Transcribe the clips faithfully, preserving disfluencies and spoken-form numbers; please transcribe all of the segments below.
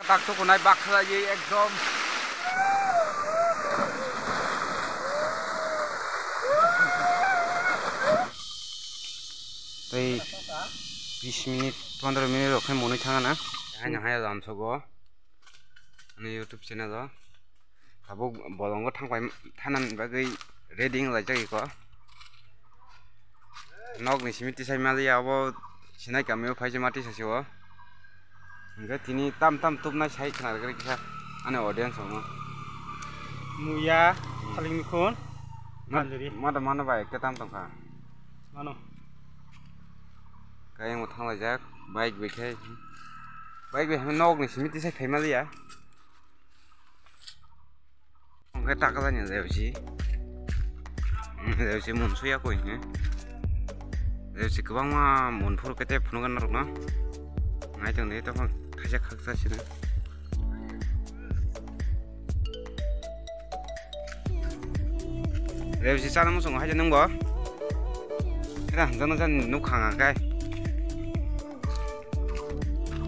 Tak tukunai bakhalai ekdom. Tei bis minit, pondro minit rok khe monwi thangana. Haino hai lamsogo ani YouTube channel o. Tabuk bolongo thangpai thanani bagwi ready wng laijak iko. Nokni simi tisai maliya abo sinai kamio phaisima tisasio. Hingke tini tam tam tubnai sai khna rwgwi kisa ani audience rokno. Muya, hmm, thalingni khun, ma-, manjari. Mada mano bai ekta tam tongkha. Mano. Kayang bo thanglaijak, bike bai khe. Bike bai hwnwi nokni simi tisai phaimaliya. Hwnkhe takalani reusi. Reusi mun suya koi hwnkhe. Reusi kwbangma mun phuru kete phunukgwi norokno. Naitongdi tongkha kaisa khaksa sino. Reusi chana muchungo haide nwngbo. Era hwnjakno jani nukha ang khe.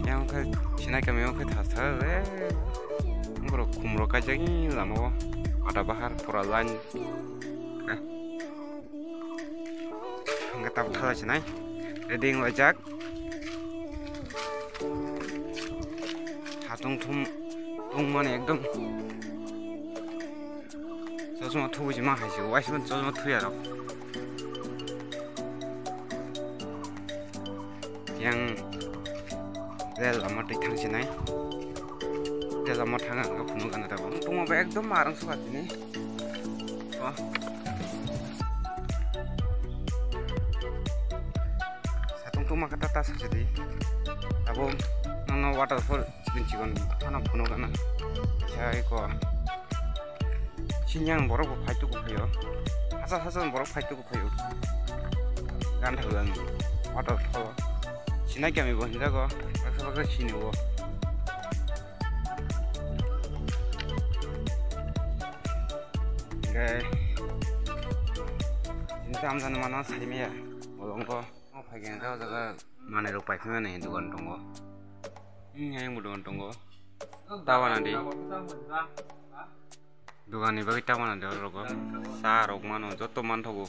Yang khe sinai kami yang khe thar thar re. Borok khumrok kaijak lama o. Ada bahar pura line. Hingke tabuk thala sinai. Ready wng laijak. Satung thum tongmani ekdom. Chosma thubuji ma hai se, waisa chosma thuya rok. Yang rel lama twi thang sinai. Rel lama thang ang phunuk gana tabuk. Tongma ba ekdom marang suka tini. Oh. Satung tongma khe ta ta sa sidi. Abo nono waterfall. Chikon chikon phano phunuk gana. Sai ko. Sinyang borok bo phai tuku phaio. Hasa hasa borok phai tuku phaio. Gan thago ang. Waterfall. Sinai kami bo hinjago. Baksa baksa sini bo. Oke. Ini tam jani mana sai meya. Bolong ko. O phai khe o jaga manwi rok pai phai mani dukan tongo. Hmm, ayang bo dukan tongo. Tabana di. Dukan ni bagwi tabana di oro rogo. Sa rok mano joto manthogo.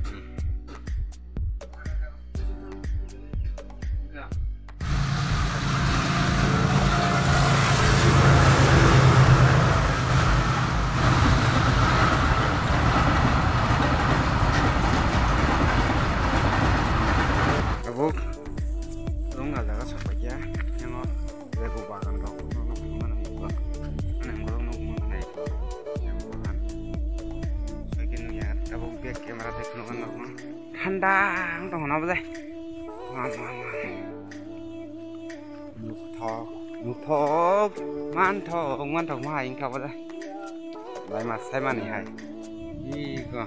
Hmm. Tabuk rung aljaga sapaikya, yango lebu bagan rok nukmano, ani borok nukmano nai, yang bagan. Soike nukya, tabuk back camera tei phunukna nukmano. Thanda wng tongkha na bo de. Mama, mama. Nukthok, nukthok, manthok, manthok ma hai wngkha bo de. Bai ma sai mani hai. Iko.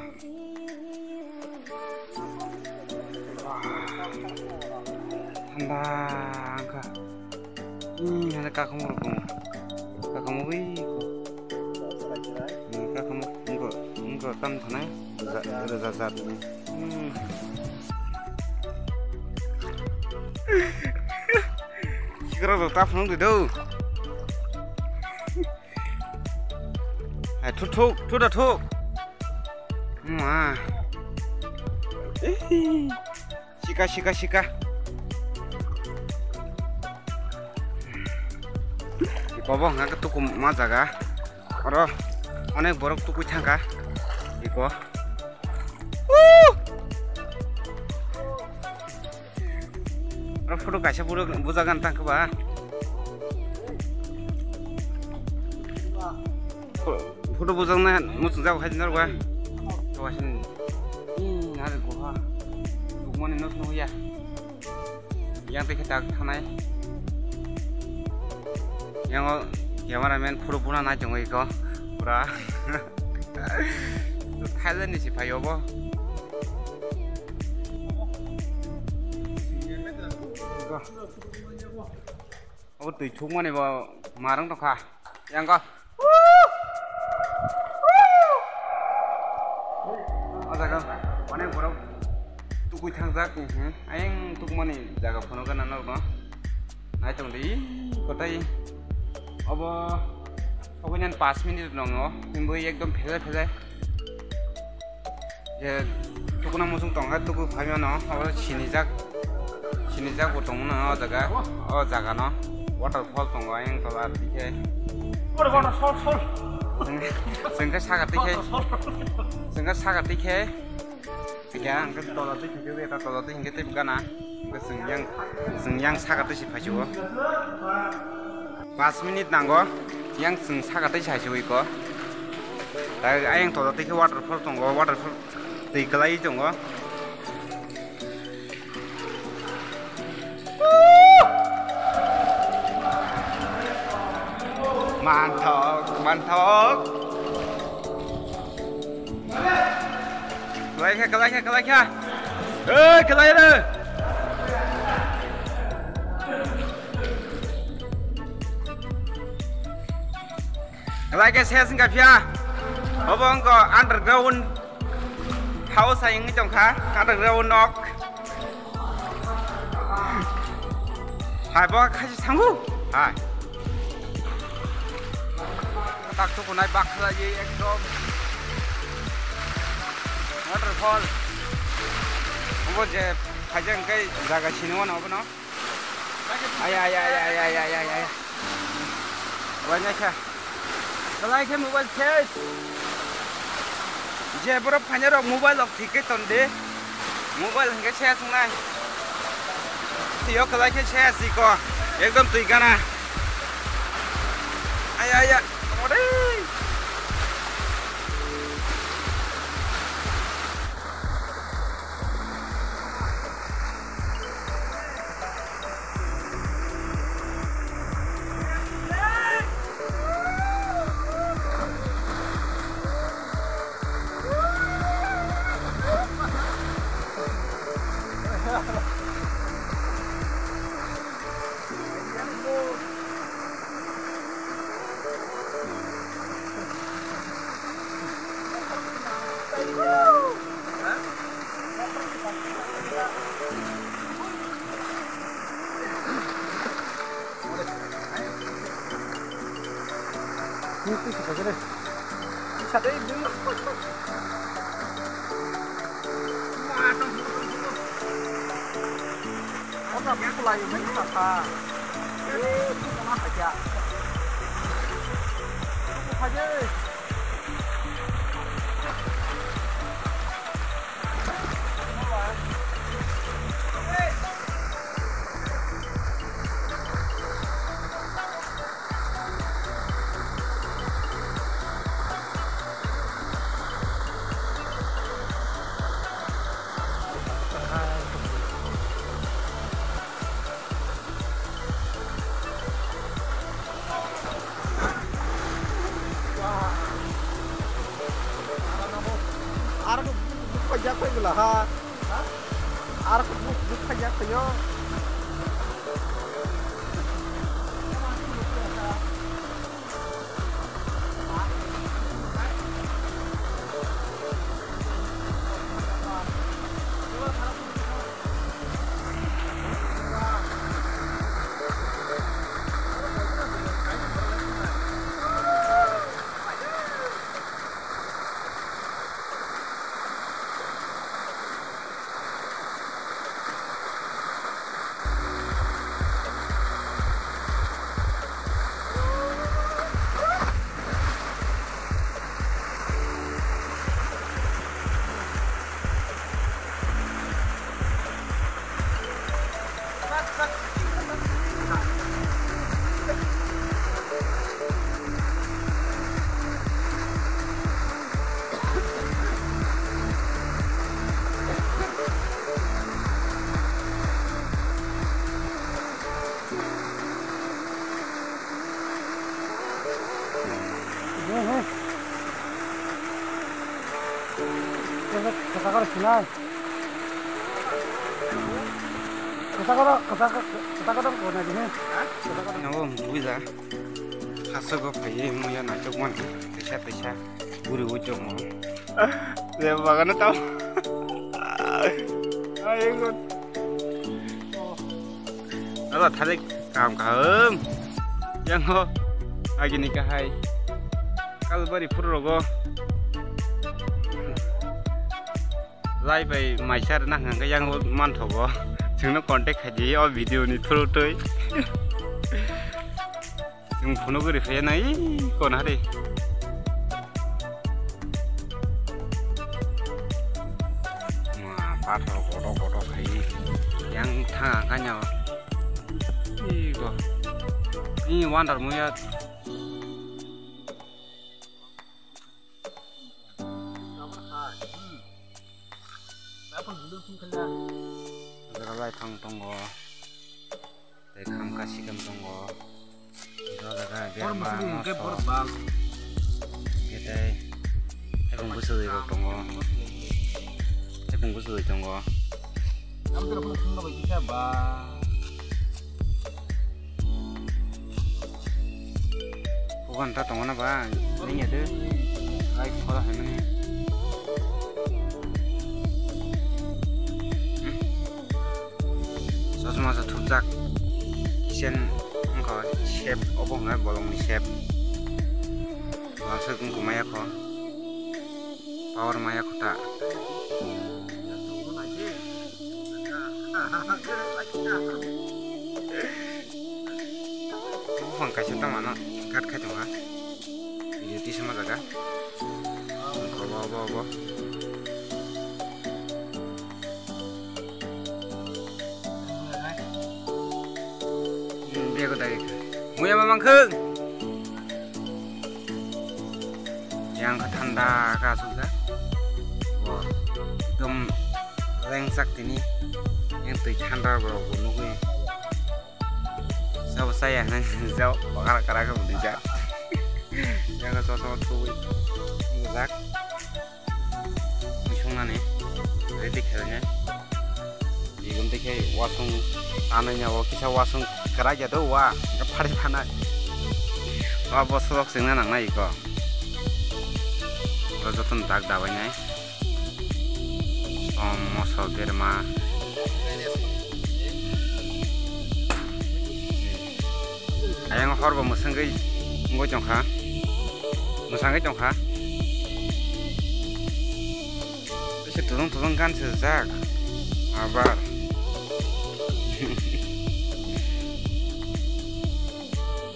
Thanda wngkha. Hmm, ada kakamuk rok tongo. Kakamuk wi ko. Hmm, kakamuk wngkha, wngkha tam thanai. Rwja-, rwja jat ni. Hmm. Sikra rok ta phunuk di do. Hai, thuk, thuk, thuk da thuk. Ma. Sika, sika, sika. Iko bo hwnka khe tuku ma jaga. Oro onek borok tukui thangkha. Iko. Woo! Oro photo kaisa photo bujagan tangkha ba. Photo bujakna muchungjak hai dinor ba. Kawasin. Hmm, are goha. Lukmani nos no ya. Yang tei khe tak thanai. Yang o cameraman photo buna nai tongo iko. Pura. Thailand ni si phai obo. Iko. Abo twi thukmani bo marang tongkha. Yang ko. O jaga onek borok tukui thangjak, mhm. Ayang tukmani jaga phunukgana norokno. Naitung di, kotai obo, obo nang pas minute nongo, himbo ekdom phele phele. Je tukuna musung tongkha, tuku phaimano, obo sinijak, sinijak bo tongmano o jaga, o jaga no waterfall tongo, ayang tola dikhe. Water, water, sol, sol. Sengke saka dikhe, sengke saka dikhe. Kya ang ke tola twi hingke eta tola twi hingke tei gana. Ke sing yang, sing yang saka twi si phaisu. Pas minute nango. Yang sing saka twi si phaisu iko. Ta ayang tola twi ke waterfall tongo, waterfall twi kwlai tongo. Manthok, manthok. Kwlai kha, kwlai kha, kwlai kha. Oi, kwlai re. Kwlai khe ses wngkha phiya. Obo wngkha underground house hai wngwi tongkha, underground nok. Hai bo khachi thango. Hai. Tak tukunai bakhlaye ekdom. Waterfall. Obo je phaijak hwnkhe jaga sini wano obono. Ay, ay, ay. Wanya kha. Kalai khe mobile ses. Je borok phaina rok mobile rok thik khe ton de. Mobile hingke ses wngnai. Tio kalai khe ses iko. Ekdom twi gana. Ay, ay, ay. Ore. Ar ko buk khaijak phai bwla ha. Ar ko buk buk khaijak phai yo. Kwchak kwchak aro sinai. Kwchak aro kwchak kwchak aro ko nai di he. Kwchak aro. Nabo buja. Hasogo phaiwi muya naitok man. Teisa teisa. Buri ujok mo. Le bagano tau. Ay, engot. Aba thalik. Kam kaham. Yang ho. Agini kahai. Kalbari phuru rogo. Lai bai maisar na hangka yang manthogo. Chwngno contact khaidi o video ni through twi. Chwng phunugwi rwphaiya nai, kon hari. Ma, pathor kotor kotor khai. Yang thang kanya. Ih, go. Ih, wandar muya. Jaga lai thang tongo. Tei khamka sikam tongo. Oro jaga berma, musugo hwnkhe moso. Borok bal. Hwnkhe tei thaibung bwswtwi rok tongo. Thaibung bwswtwi tongo. Amtwrok phano thangna bai kisa ba. Bukan ta tongo na ba? Nini ada. Like khola hai mani. Chosma sa thupjak. Kisen wngkha shape, obo hwnkhai bolongni shape. Lasa wngkha maya kho. Power maya kho ta. Buphang kaisa tongmano cut khai tongo. Video tisa ma jaga. Obo, obo, obo. Hmm, bego dagi. Muya mamang khung. Yang kha thanda kha asuk da. Bo ekdom rengsak tini. Yang twi thanda borok bo nugwi. Sabo saya hwnwi jao bakar kara khe bo nijak. Yang kha chosma thubui nijak. Bisongnani ready khainai. Igun tei khe wasung tanai nya o kisa wasung kwrak ya do wa hwnkhe phari phanai. Wa bo sodok sengna nangnai iko. Oro jotono dak dabainai. Som moso berma. Ayang hor bo mwswngwi wngwi tongkha. Mwsangwi tongkha. Bisi tudung tudung gan swijak. Abar.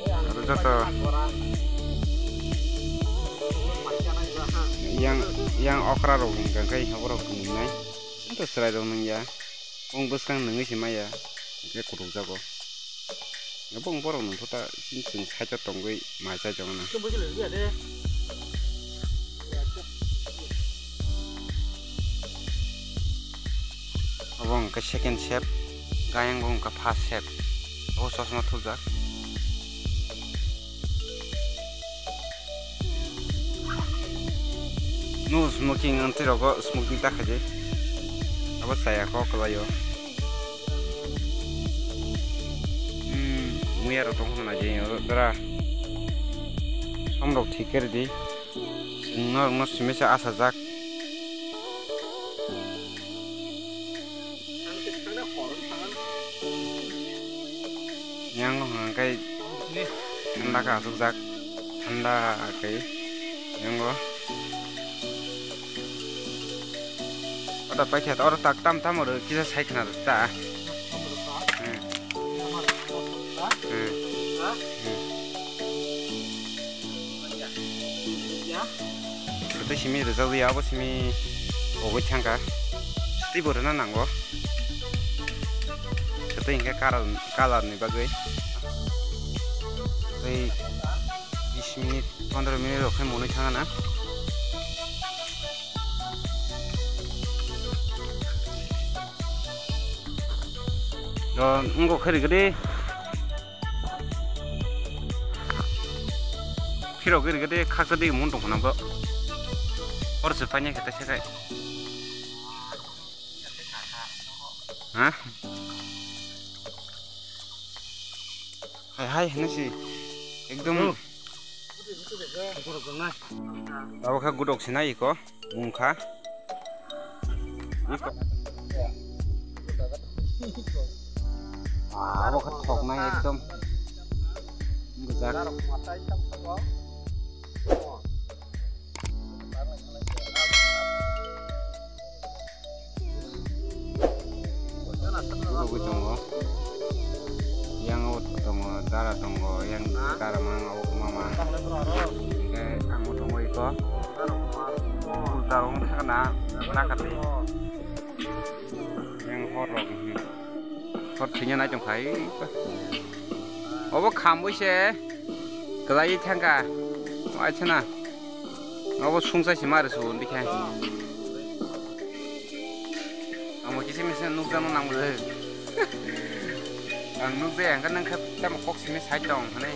Aro joto yang, yang okra rok hwnkha khe borok nungnai. Ento chwrai rok nungya. Wng bwskang nungwi se maya. Hwnkhe kutuk jago. Abo wng borok nungkha ta chwng side o tongwi mai chai tongo na. Obo hwnkhe second shape, gayang bo hwnkhe first shape. Obo chosma thupjak. No smoking, ang twi rogo smoking ta khaidi. Abo chaya kok kwlaio. Hmm, muya rok tong khna nai jeng oro dara. Som rok thik khe ridi. Chwng norok no simi se asajak. Yang hwnkhai thanda khe asukjak, thanda khe yango. Oro paikha oro tak tam tam oro kisa sai khna ta. Hmm. Hmm. Hmm. Tei simi rijak ya, abo simi pogwi thangkha. Tei bo rwna nango. Tei hinkhe kalar, kalarni bagwi. Tei bis minute, pondro minute rok khe monwi thangna. Do, wngkok khe rikhe di. Phirok iri gede khaksa di mun tong khna bo. Or se panya khe ta se kai. Ha? Hai hai hene si. Ekdom. Abo kha gudok sinai iko. Wngkha. Iko. Ah, abo khe thoknai ekdom. Gujak. Rugwi tongo. Yang o tongo, dara tongo, yang dara mang o mama. Hingke ang o tongo iko. Dara wng thangna, nakati. Yang hor rok, hmm. Hor thwina nai tongkha, ei pa. Obo khambui se, kwlaiwi thangkha. Waisana. Obo sungsa se mari su, undi khe. Amo kisa misa nukjakno nangmani. Ang nukjaya, hwnkhe nang khe tamo kok simi side tong, hwnwi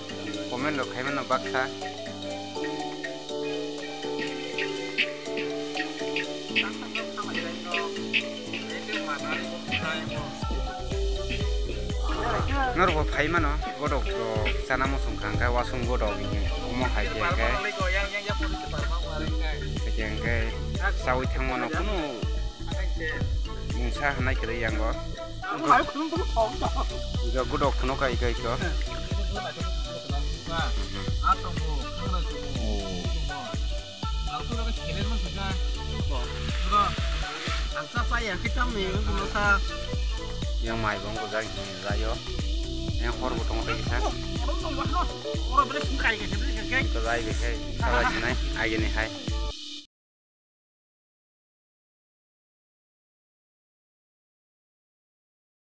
comment rok khaimano baksa. Norok bo phai mano, godok rok chana muchung kha, hwnkhe wasung godok, omo hai khe, hwnkhe, hwnkhe, hwnkhe chaui thang mano, kunu mungsa hwnai kwrwi yang bo. Iko godok phano kai kai ko. Yang mai bong ko jai ni jayo. Yang hor bo tong kai sa. Ko jai kai sa. Sawa sinai agini hai.